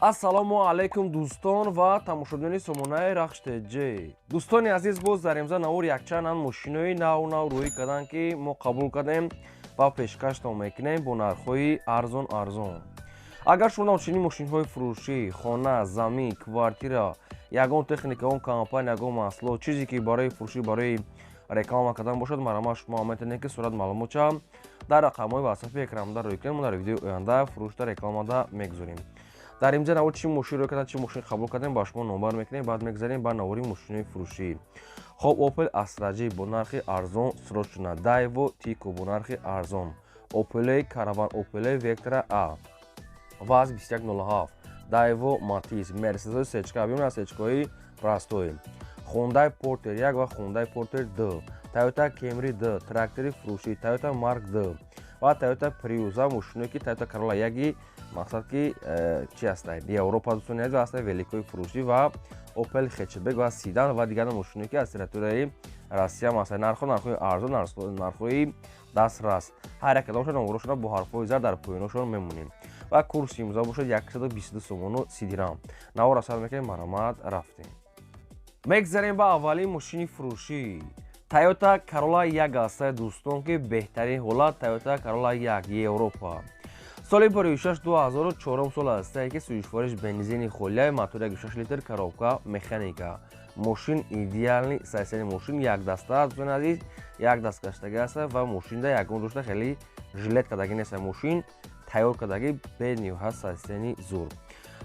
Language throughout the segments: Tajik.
Ассалому алайкум, дӯстон ва тамошобинони сомонаи Рахш ТЖ. Дӯстони азиз, боз дар имза навор якчанд мошинои нав нав рӯӣ карданд, ки мо қабул кардем ва пешкаштон мекунем бо нархҳои арзон арзон. Агар шумо чунин мошинҳои фурӯшӣ, хона, замин, квартира, ягон техника, он компания, ягон маҳсулот, чизе ки барои фурӯшӣ, барои реклама кардан бошад, марҳамат, шумо метавонед, ки сурат маълумотча дар рақамҳои ватсапи экранда рӯй кунед. Мо дар видеои оянда фурӯшда, рекламада мегузорем. Дар инҷа навор чӣ мошин рӯй кардам, чӣ мошин қабул кардем, ба шумо номбар мекунем. Баъд мегзарем ба навори мошинои фурӯшӣ. Хоб, Opel Astra J бо нархи арзон, срочно Daewoo Tico бо нархи арзон, Opel Caravan, Opel Vectra A, ВАЗ 2107, Daewoo Matiz, Mercedes сечка, бимона сечкаҳои простой, Hyundai Porter 1 ва Hyundai Porter 2, Toyota Camry 2, трактори фурӯшӣ, Toyota Mark 2 ва Toyota Prius ва мошиное ки Toyota Corolla 1, мақсад ки чи ҳастай, Европа, дӯстони азиз, ҳастай великои фурӯшӣ ва Opel хэтчбек ва седан ва дигар мошиное ки аз территорияи Россия. Масалан, нархҳо нархҳои арзон, нархҳои дастрас. Ҳар як кадомшон номерошона бо ҳарфҳои зар дар поёношон мемонем ва курси имзо бошад 122 сомону 30 дирам. Навор асар мекунем, марҳамат, рафтем. Мегзарем ба аввалин мошини фурӯшӣ. Toyota Corolla 1 ҳастай, дӯстон, ки беҳтарин ҳолат. Toyota Corolla 1 Европа, соли 56, 2004 сол ҳастае, ки сӯзишвориш бензини холия, мотор 1,6 литр, коробка механика. Мошин идеальный состояние, мошин якдаста, дӯстони азиз, як даст гаштагӣ аст ва мошинда ягон ҷошта хеле жилет кардагӣ нест. Мошин тайёр кардагӣ, бениҳоят состояние зур.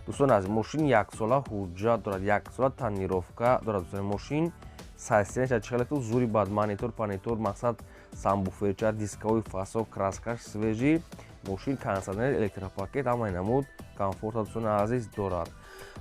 Дӯстони азиз, мошин яксола ҳуҷҷат дорад, яксола тонировка дорад. Дӯстони, мошин состояниеша чӣ хеле зури бад, монитор панитор, мақсад, сабвуферча, дисковой фасо, краскаш свежий. Мошин кондитсионер, электропакет, ҳамаи намуд комфорта, дӯстони азиз, дорад.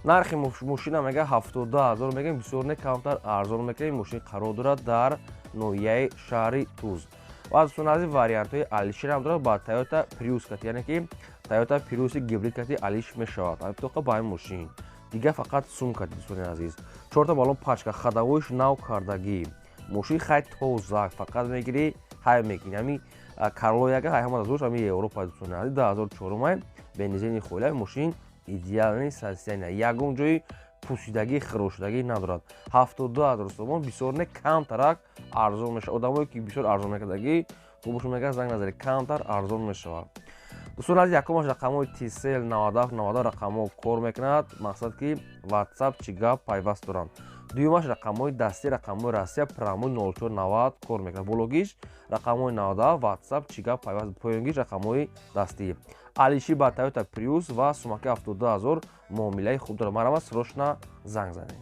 Нархи мошина мега 72 000 мегӯем, бисёр не, камтар арзон мекунем. Мошин қарор дорад дар ноҳияи шаҳри Туз ва, дӯстони азиз, вариантҳои алишерам дорад ба Toyota Prius кати, яъне ки Toyota Prius гибрид кати алиш мешавад. Тоқа ба ин мошин дига фақат сумкати. Дӯстони азиз, чорта балон пачка, ходовойш нав кардагӣ. Мошин хай тоза, фақат мегирӣ, ҳай мекунӣ. Ҳами Corolla яга ҳай ҳама зуш, ҳами Европа. Дӯстони азиз, 2004-умай, бензини холия, мошин идеальный состояние, ягон ҷои пусидагӣ, хирошудагӣ надорад. 72 000 сомон, бисёр не, камтарак арзон мешавад. Одамое ки бисёр арзон мекардагӣ, хубошон мегӯяд, занг назаред, камтар арзон мешавад. Дӯстон азиз, якумаш рақамҳои Tcell 97 90 рақамҳо кор мекунад, мақсад ки WhatsApp чӣ гап пайваст доранд. Дуюмаш рақамҳои дастӣ, рақамҳои Россия, прямой 04 90 кор мекунад. Бологиш рақамҳои 97, WhatsApp чӣ гап пайваст, поёнгиш рақамҳои дастӣ. Алиши ба Toyota Prius ва сумаки 72 000 муомилаи хуб дорад. Марҳамат, срочно занг занед.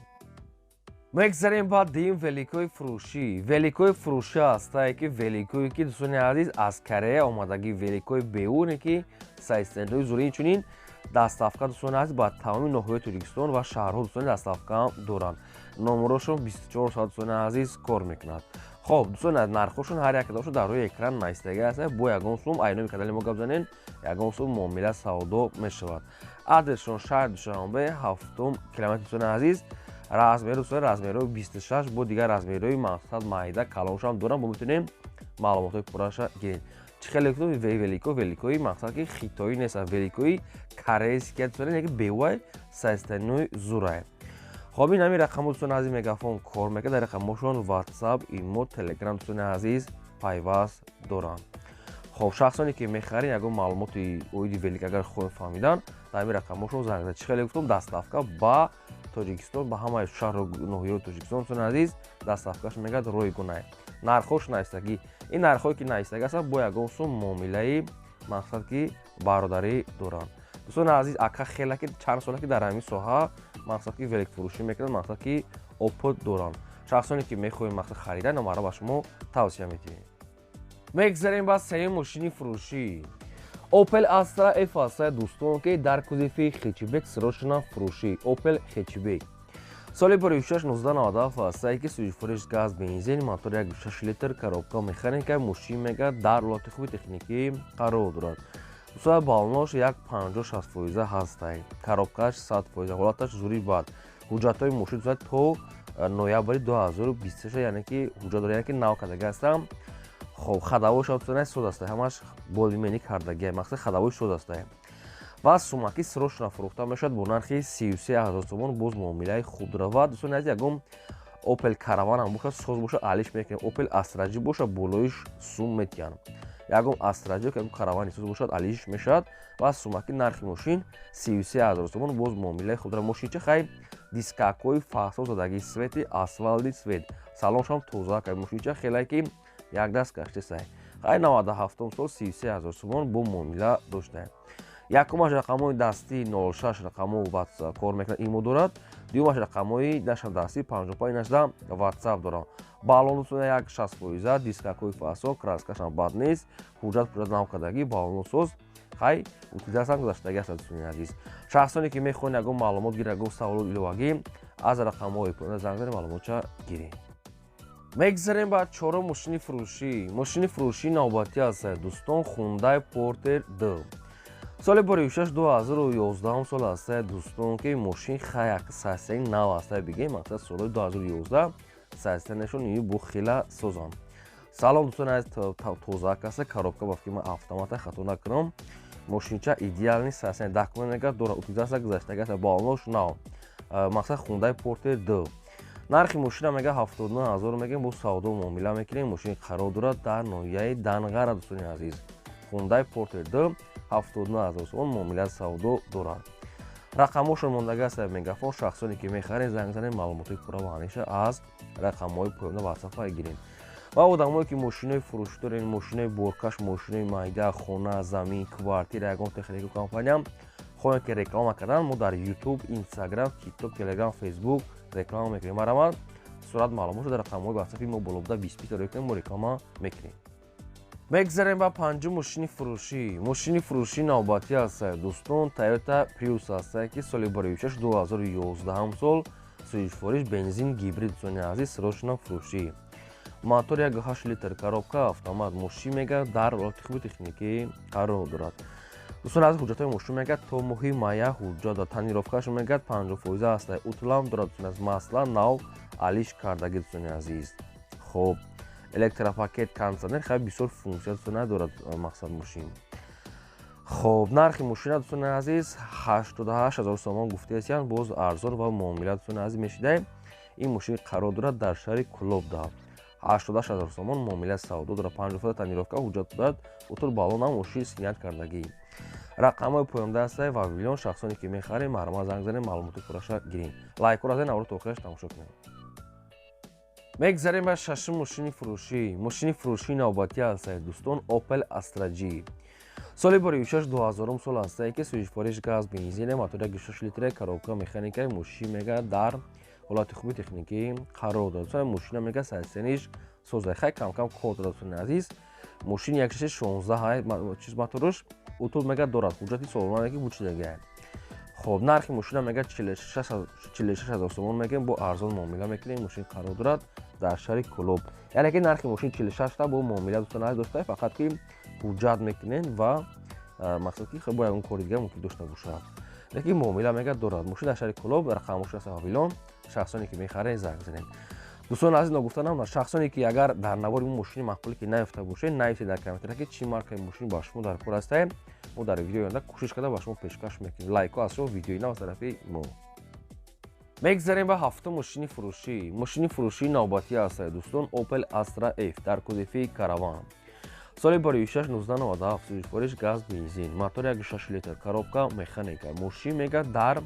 Мегзарем ба дуюм великои фурӯшӣ. Великои фурӯшӣ ҳастае ки великое ки, дӯстони азиз, аз Корея омадагӣ, великои беуне ки состояниеҳои зури. Инчунин доставка, дӯстони азиз, ба тамоми ноҳияи Тоҷикистон ва шаҳрҳо, дӯстони, доставкаам доранд. Номерошон 24 соат, дӯстони азиз, кор мекунад. Хоб, дӯстони, нархҳошон ҳар як кадомшон дар рӯи экран навистагӣ аст. Бо ягон сум айноми канали мо гап занен, ягон сум муомила, савдо мешавад. Адресшон шаҳри Душанбе, ҳафтум километр. Дӯстони азиз, размеру, дӯстони, размерҳои 26 бо дигар размерҳои, мақсад, майда калоншам дорам. Бо метавонем маълумотҳои пурраша гирем. Чӣ хеле гуфтам, велико великои, мақсад ки хитоӣ нест, великои корейский, дӯстони, яки бевай состояниеи зурай. Хоб, ин ҳамин рақамҳо, дӯстони азиз, Мегафон кор мекунад. Дар рақамҳошон WhatsApp, имо, Telegram, дӯстони азиз, пайваст доранд. Хоб, шахсоне ки мехарен, ягон маълумоти оиди велик агар хоҳем фаҳмидан, дар ҳамин рақамҳошон занг занед. Чӣ хеле гуфтам, доставка ба Тоҷикистон, ба ҳамаи шаҳру ноҳияҳои Тоҷикистон, дӯстони азиз, доставкаш мегӯяд ройгонай. Нархҳош навистагӣ. Ин нархҳое ки навистагӣ ҳастанд, бо ягон сум муомилаи, мақсад ки бародарӣ доранд. Дӯстони азиз, ака хеле ки чанд сола ки дар ҳамин соҳа, мақсад ки великфурӯшӣ мекунанд, мақсад ки опыт доранд. Шахсоне ки мехоҳем, мақсад, харидан, номаро ба шумо тавсия медиҳем. Мегзарем ба сеюм мошини фурӯшӣ. Opel Astra F ҳастая, дӯстон, ки дар кузови хэтчбек, срочно фурӯшӣ. Opel хэтчбек, соли 56, 1997 ҳастае, ки сӯзишвориш газ, бензин, мотор 1,6 литр, коробка механика. Мошин мега дар ҳолати хуби техникӣ қарор дорад. Дӯстоя, баллонош як 50-60 фоиза ҳастай, коробкааш 100%, ҳолаташ зури бад. Ҳуҷҷатҳои мошин, дӯстоя, то ноябри 2026, яъне ки ҳуҷҷат дорад, яъне ки нав кардагӣ ҳастам. Хоб, ходовойш, дӯстоя, соз ҳастай, ҳамаш болимени кардагӣ, мақсад, ходовойш соз ҳастай. Ва сумаки срочно фурӯхта мешавад бо нархи 33 ҳазор сомон, боз муомилаи хуб дорад. Ва дӯстони азиз, ягон Opel Caravan ҳам бошад, соз бошад, алиш мекунем. Opel Astra J бошад, болоиш сум метиҳанд. Ягон Astra J, ягон Caravani соз бошад, алиш мешавад. Ва сумаки нархи мошин 33 ҳазор сомон, боз муомилаи хуб дорад. Мошинча хай дискакҳои фасо задаги, свети асфалти свет, салоншам тоза кай, мошинча хеле ки якдаст гаштесай. Хай 97 сол, 33 ҳазор сомон бо муомила доштаем. Якумаш рақамҳои дастии 06 рақамҳо WhatsApp кор мекунад, имо дорад. Дуюмаш рақамҳои нашам дастии 55 нашда WhatsApp дорад. Баллон як 60 фоиза, дискакҳои фасо, краскашам бад нест, ҳуҷҷат пуҷҷат нав кардагӣ, баллонсоз, хай утилизатсиям гузаштагӣ аст. Дӯстони азиз, шахсоне ки мехоҳанд ягон маълумот гиранд, ягон саволу иловагӣ, аз рақамҳои поёна занг занед, маълумотча гиред. Мегзарем ба чорум мошини фурӯшӣ. Мошини фурӯшии навбатӣ аст, дӯстон, Hyundai Porter 2, соли 2006, 2011 сол аст, дӯстон, ки мошин хаяк сасияи нав аст, бигем, мақсад соли 2011 сасиянашон ию бу хела созанд. Салом, дӯстони азиз, тозаак аст, коробка ба фикри ман автомата, хато накунам. Мошинча идеальный сасиян, документ мегар дорад, утилизатсия гузаштагӣ аст, баллонош нав. Мақсад Hyundai Porter 2. Нархи мошина мега 79 ҳазор мегем, бо савдо муомила мекунем. Мошин қарор дорад дар ноҳияи Данғара, дӯстони азиз. Hyundai Porter 2, 79 ҳазор сомон, муомила савдо дорад. Рақамҳошон мондаги аст мегафон. Шахсоне ки мехаред, занг занед, маълумотҳои пурра ва аниша аз рақамҳои поёна WhatsApp гиред. Ва одамое ки мошинои фурӯшӣ доред, мошинои боркаш, мошинои майда, хона, замин, квартира, ягон технику компания хоҳем ки реклама кардан, мо дар YouTube, Instagram, TikTok, Telegram, Facebook реклама мекунем. Марамад сурат маълумот дар рақамҳои WhatsApp мо боло буда, 20 ро кунем, мо реклама мекунем. Мегзарем ба панҷум мошини фурӯшӣ. Мошини фурӯшии навбатӣ аст, дӯстон, Toyota Prius аст, ки соли 2006, 2011 сол, сӯзишвориш бензин гибрид. Дӯстони азиз, срочно фурӯшӣ. Мотор 1,8 литр, коробка автомат. Мошин мега дар ҳолати хуби техникӣ қарор дорад. Дӯстони азиз, ҳуҷҷатҳои мошин мегӯяд то моҳи мая ҳуҷҷат дорад. Тонировкааш мегӯяд 50 фоиза аст, утлам дорад, дӯстони азиз, масла нав алиш кардагӣ, дӯстони азиз. Хоб, электропакет, кондитсионер, хеле бисёр функсия, дӯстони, дорад мақсад мошин. Хоб, нархи мошина, дӯстони азиз, 88 ҳазор сомон гуфтаестиянд, боз арзон ва муомила, дӯстони азиз, мешидаем. Ин мошин қарор дорад дар шаҳри Кулобда. 88 ҳазор сомон муомила савдо дорад, 50 фоиза тонировка, ҳуҷҷат дорад, утул баллон ҳам мошин снять кардагӣ. Рақамҳои поёнда ҳастае ва вилон. Шахсоне ки мехарем, марҳамат, занг занем, маълумоти пурраша гирем. Лайкҳоро занед, навро то охираш тамошо кунем. Мегзарем ба шашум мошини фурӯшӣ. Мошини фурӯшии навбатӣ ҳастае, дӯстон, Opel Astra J, соли 2006, 2000 сол ҳастае, ки сӯзишвориш газ бензине, мотор 1,6 литре, коробка механика. Мошин мега дар ҳолати хуби техникӣ қарор дорад. Мошина мега сасениш соза, хай камкам кор дорад, дӯстони азиз. Мошин 1,16 чиз моторуш, утул мега дорад, ҳуҷҷати солона ки бучидагиа. Хоб, нархи мошина мега 46 ҳазор сомон мегем, бо арзон муомила мекунем. Мошин қарор дорад дар шаҳри Кулоб. Яъне ки нархи мошин 46 та бо муомила, дӯстони азиз, дошта, фақат ки ҳуҷҷат мекунем ва мақсад ки бо ягон кори дига мумкин дошта бошад, лекин муомила мега дорад. Мошин дар шаҳри Кулоб, рақамҳош аст Вавилон. Шахсоне ки мехаред, занг занед. Дӯстони азиз, ногуфта намонад, шахсоне ки агар дар навори мо мошини маъқуле ки наёфта бошед, нависед дар комментария, ки чӣ маркаи мошин ба шумо дар кор ҳастае. Мо дар видеои оянда кӯшиш карда ба шумо пешкаш мекунем. Лайкҳо аз шумо, видеои нав аз тарафи мо. Мегзарем ба ҳафтум мошини фурӯшӣ. Мошини фурӯшии навбатӣ аст, дӯстон, Opel Astra F дар кузови Караван, соли 2006, 1997, сӯзишвориш газ бензин, мотор 1,6 литр, коробка механика. Мошин мега дар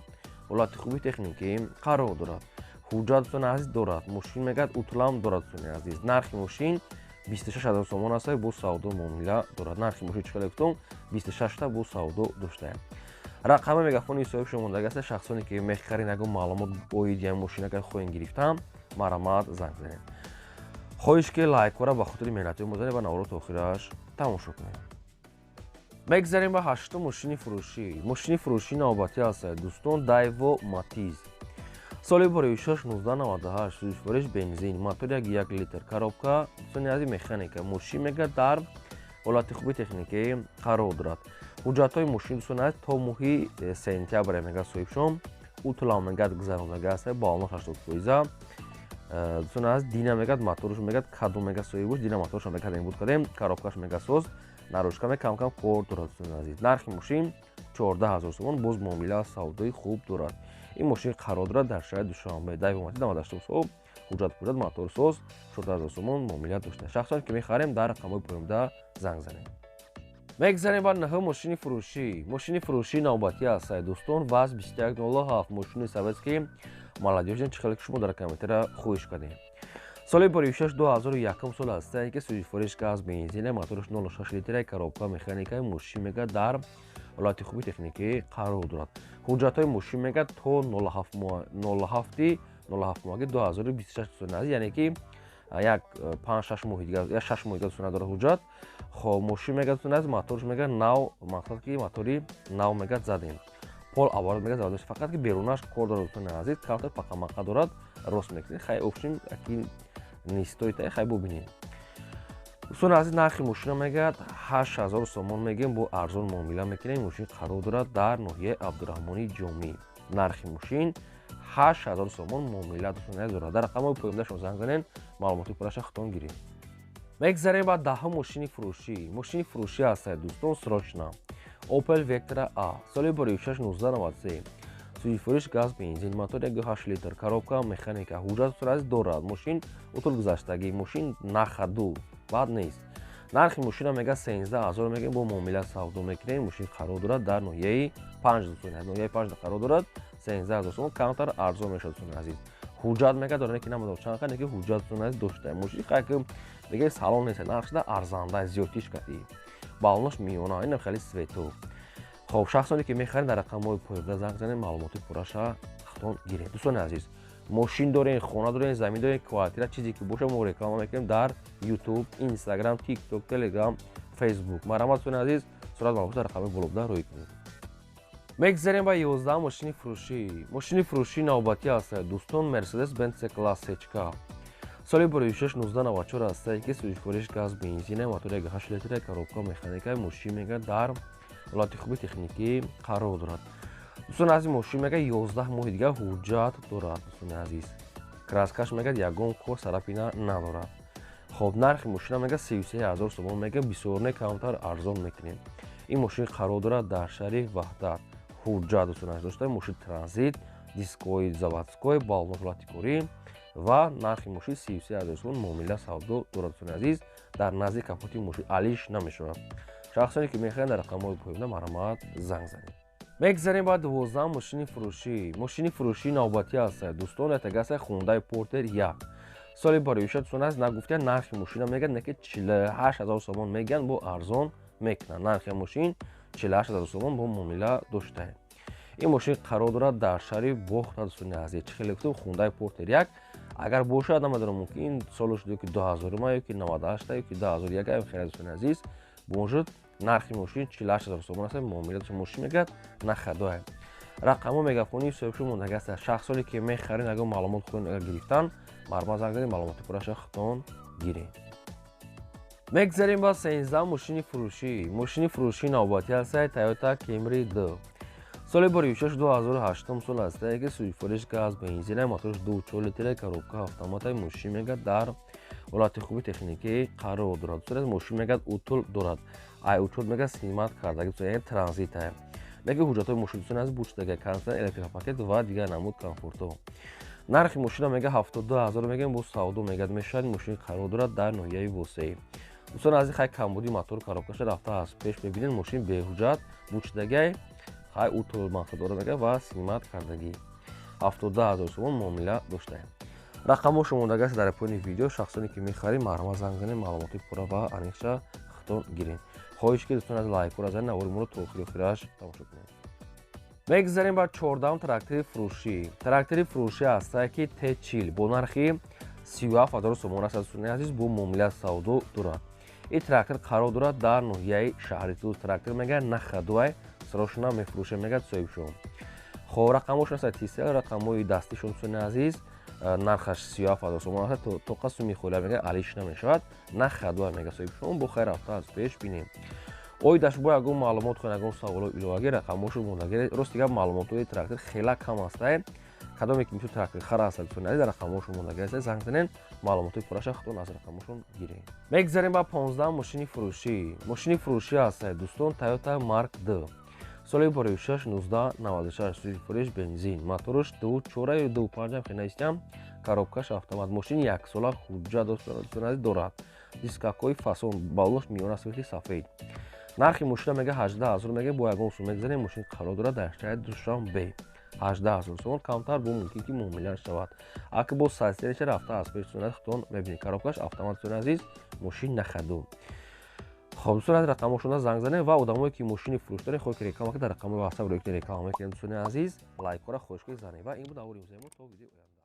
ҳолати хуби техникӣ қарор дорад. Ҳуҷҷат, дӯстони азиз, дорад. Мошин мегӯяд утлам дорад, дӯстони азиз. Нархи мошин 26 ҳазор сомон аст, бо савдо муомила дорад. Нархи мошин чӣ хеле гуфтум, 26 та бо савдо доштаем. Рақами мегафони соҳибшон мондаги аст. Шахсоне ки мехаред, ягон маълумот оиди ям мошин агар хоҳем гирифтан, марҳамат, занг занед. Хоҳиш ки лайкҳоро ба хотири меҳнатҳои мо занед ва наворо то охираш тамошо кунед. Мегзарем ба ҳаштум мошини фурӯшӣ. Мошини фурӯшии навбатӣ аст, дӯстон, Daewoo Matiz, соли 2006, 1998, сӯзишвориш бензин, мотор 1,1 литр, коробка, дӯстони азиз, механика. Мошин мега дар ҳолати хуби техникӣ қарор дорад. Ҳуҷҷатҳои мошин, дӯстони азиз, то моҳи сентябр мега соҳибшон, утулам мегӯяд гузарондагӣ аст, баллонаш 80 фоиза. Дӯстони азиз, дина мегӯяд моторш мегӯяд кадом мега соҳибуш, дина моторшам мекардем, буд кардем, коробкаш мега соз, наружка ме камкам кор дорад, дӯстони азиз. Нархи мошин 14 000 сомон боз муомила савдои хуб дорад. Ин мошин қарор дорад дар шаҳри Душанбе. Дай 98 сол, ҳуҷҷат пуҷҷат, моторсоз, 14 000 сомон муомила дошта. Шахсоне ки мехарем, дар рақамҳои поёнда занг занем. Мегзарем ба наҳум мошини фурӯшӣ. Мошини фурӯшӣ навбатӣ аст, дӯстон, ВАЗ 2107, мошини советский, молодёжный, чӣ хеле ки шумо дар комментария хоҳиш кардем. Соли боришаш 2001 сол аст, ки сӯзишвориш газ, бензина, мотораш 06 литра, коробка механика. Мошин мега дар ҳолати хуби техникӣ қарор дорад. Ҳуҷҷатҳои мошин мега то 07 07 моҳи 2026, яъне ки як 5-6 моҳи дигар, як 6 моҳи дигар дорад ҳуҷҷат. Хоб, мошин мега аз моторш мега нав, мақсад ки мотори нав мега задем, полуоборот мега завода, фақат ки берунаш кор дорад, дӯстони азиз, камтар пақамақа дорад, рост мекунед. Хай, общем, яки не стоит, хай, бубинед, дӯстони азиз. Нархи мошина мегӯяд 8000 сомон мегӯем, бо арзон муомила мекунем. Мошин қарор дорад дар ноҳияи Абдураҳмони Ҷомӣ. Нархи мошин 8000 сомон, муомила, дӯстони азиз, дорад. Дар рақамҳои поёндашон занг занед, маълумоти пурраша худтон гиред. Мегзарем ба даҳум мошини фурӯшӣ. Мошини фурӯшӣ ҳастад, дӯстон, срочно Opel Vectra A, соли боришаш 1993, сӯзишвориш газ, бензин, мотор 1,8 литр, коробка механика, ҳуҷҷат сурат дорад. Мошин утул гузаштагӣ, мошин на ходу, бад нест. Нархи мошина мега 13 000 мегӯем, бо муомила савдо мекунем. Мошин қарор дорад дар ноҳияи Панҷ, дӯстони, ноҳияи Панҷ қарор дорад. 13 000 сомон, камтар арзон мешавад, дӯстони азиз. Ҳуҷҷат мега дорад, ки намедонам чанд қадр, ки ҳуҷҷат, дӯстони азиз, дошта. Мошин хай ки дига салон нест, нархшда арзанда, зиёдтиш кати баллонаш миёна, инам хеле свету. Хоб, шахсоне ки мехаред, дар рақамҳои поёнда занг занед, маълумоти пурраша худтон гиред. Дӯстони азиз, мошин дорем, хона дорем, замин дорем, квартира, чизе ки боша, мо реклама мекунем дар Ютуб, Инстаграм, Тикток, Телеграм, Фейсбук. Марҳамат, дӯстони азиз, сурат маълумот дар рақамҳои болобуда рӯй кунед. Мегзарем ба 11 мошини фурӯшӣ. Мошини фурӯшӣ навбатӣ аст, дӯстон, Мерседес Бенц Класс Чка, соли боришаш 1994 аст, ки сӯзишвориш газ, бензина, мотор 1,8 литра, коробка механика. Мошин мега дар ҳолати хуби техникӣ қарор дорад. Дӯстони азиз, мошин мега 11 моҳи дигар ҳуҷҷат дорад. Дӯстони азиз, краскаш мега ягон кор царапина надорад. Хоб, нархи мошина мега 33 000 сомон мега, бисёр не, камтар арзон мекунем. Ин мошин қарор дорад дар шаҳри Ваҳдат. Ҳуҷҷат, дӯстони азиз, дошта. Мошин транзит, дискои заводской, баллон ҳолати корӣ ва нархи мошин 33 000 сомон, муомила савдо дорад. Дӯстони азиз, дар назди капоти мошин алиш намешавад. Шахсоне ки мехоҳанд, дар рақамҳои поёнда марҳамат занг занед. Мегзарем ба 12 мошини фурӯшӣ. Мошини фурӯшӣ навбатӣ аст, дӯстон, ятагаса Хундай Портер 1, соли бароиша, дӯстон, аст, нагуфтия. Нархи мошина мегӯяд не ки 48 000 сомон мегӯянд, бо арзон мекунанд. Нархи мошин 48 000 сомон, бо муомила доштаем. Ин мошин қарор дорад дар шаҳри Бохта. Дӯстони азиз, чӣ хеле гуфтем, Хундай Портер 1 агар бошад, намедонам, мумкин солаш ки 2000 ё ки 98 ё ки 2001, хеле, дӯстони азиз, может. Нархи мошин 48 000 сомон аст, муомила. Мошин мегӯяд на ходу. Рақамҳо мегафони соҳибшо мондага аст. Шахсоне ки мехаред, агар маълумот худтон агар гирифтан, марҳамат занг занед, маълумоти пурраша худтон гиред. Мегзарем ба 13 мошини фурӯшӣ. Мошини фурӯшӣ навбатӣ аст, Тойота Кемри 2, соли боришаш 2008 сол аст, ки сӯзишвориш газ, бензина, мотораш 2,4 литра, коробка автомата. Мошин мегӯяд дар ҳолати хуби техникӣ қарор дорад. Мошин мегӯяд утул дорад, ай учёт мегӯяд снимать кардаги, яъне транзита. Лекин ҳуҷҷатҳои мошин, дӯстони азиз, бучдага, кондитсионер, электропакет ва дигар намуд комфортҳо. Нархи мошина мега 72 000 мегӯем, бо савдо мегӯяд мешавад. Мошин қарор дорад дар ноҳияи Восеъ. Дӯстони азиз, хай, камбуди мотор, коробкаша рафта аз пеш мебинед. Мошин беҳуҷҷат бучдагай, хай, утул мақсад дорад мега ва снимать кардагӣ. 72 000 сомон муомила доштаем. Рақамҳо шумондагааст дар поёни видео. Шахсоне ки мехаред, марҳамат занг занед, маълумоти пурра ва аниқша худтон гиред. Хоҳиш ки, дӯстон, аз лайкҳоро занед, навори моро то охири охираш тамошо кунед. Мегзарем ба 14-ум трактори фурӯшӣ. Трактори фурӯшӣ ҳастае ки Т40 бо нархи 37 000 сомон аст, дӯстони азиз, бо муомила савдо дорад. Ин трактор қарор дорад дар ноҳияи шаҳри Тӯз. Трактор мегӯяд на ходу, срочно мефурӯшем, мегӯяд соҳибшон. Хоб, рақамҳошон аст Тисел, рақамҳои дастишон, дӯстони азиз. Нархаш 37 000 сомон аст, тоқа суми холя мегӯяд алиш намешавад, на ходу, мегӯяд соҳибшон. Бо хайр, рафта аз пеш бинем. Оидаш бо ягон маълумот хоҳед, ягон саволо иловагӣ, рақамҳошо мондагӣ. Рости гап, маълумотҳои трактор хела кам астае. Кадоме ки мисол трактор хара аст, дӯстони азиз, рақамҳошо мондагӣ аст, занг занед, маълумотҳои пурраша худтон аз рақамҳошон гиред. Мегзарем ба 15 мошини фурӯшӣ. Мошини фурӯшӣ аст, дӯстон, Тойота Марк 2. Соли 2006, 1996 сифориш, бензин, моторш 2.4 ё 2.5 хенаистям, коробкаш автомат. Мошини яксола, ҳуҷҷат, дӯстони азиз, дорад, дискакҳои фасон, баллош миёна, свети сафед. Нархи мошина мега 18 000 мега, бо ягон сум мегзанем. Мошин қарор дорад дар шаҳри Душанбе. 18 000 сомон, камтар бо мумкин ки муомила шавад. Аки бо сасиша рафта аз пеш худтон мебинед. Коробкаш автомат, дӯстони азиз, мошин нахаду. Хоб, дӯстони азиз, рақамошонда занг занед ва одамое ки мошини фурӯш доред, хоҳед ки реклама кунед, дар рақамои ватсап рӯи реклама мекунем. Дӯстони азиз, лайкҳоро хоҳиш кунед занед. Ва ин буд навори имрӯзаи мо. То видеои оянда.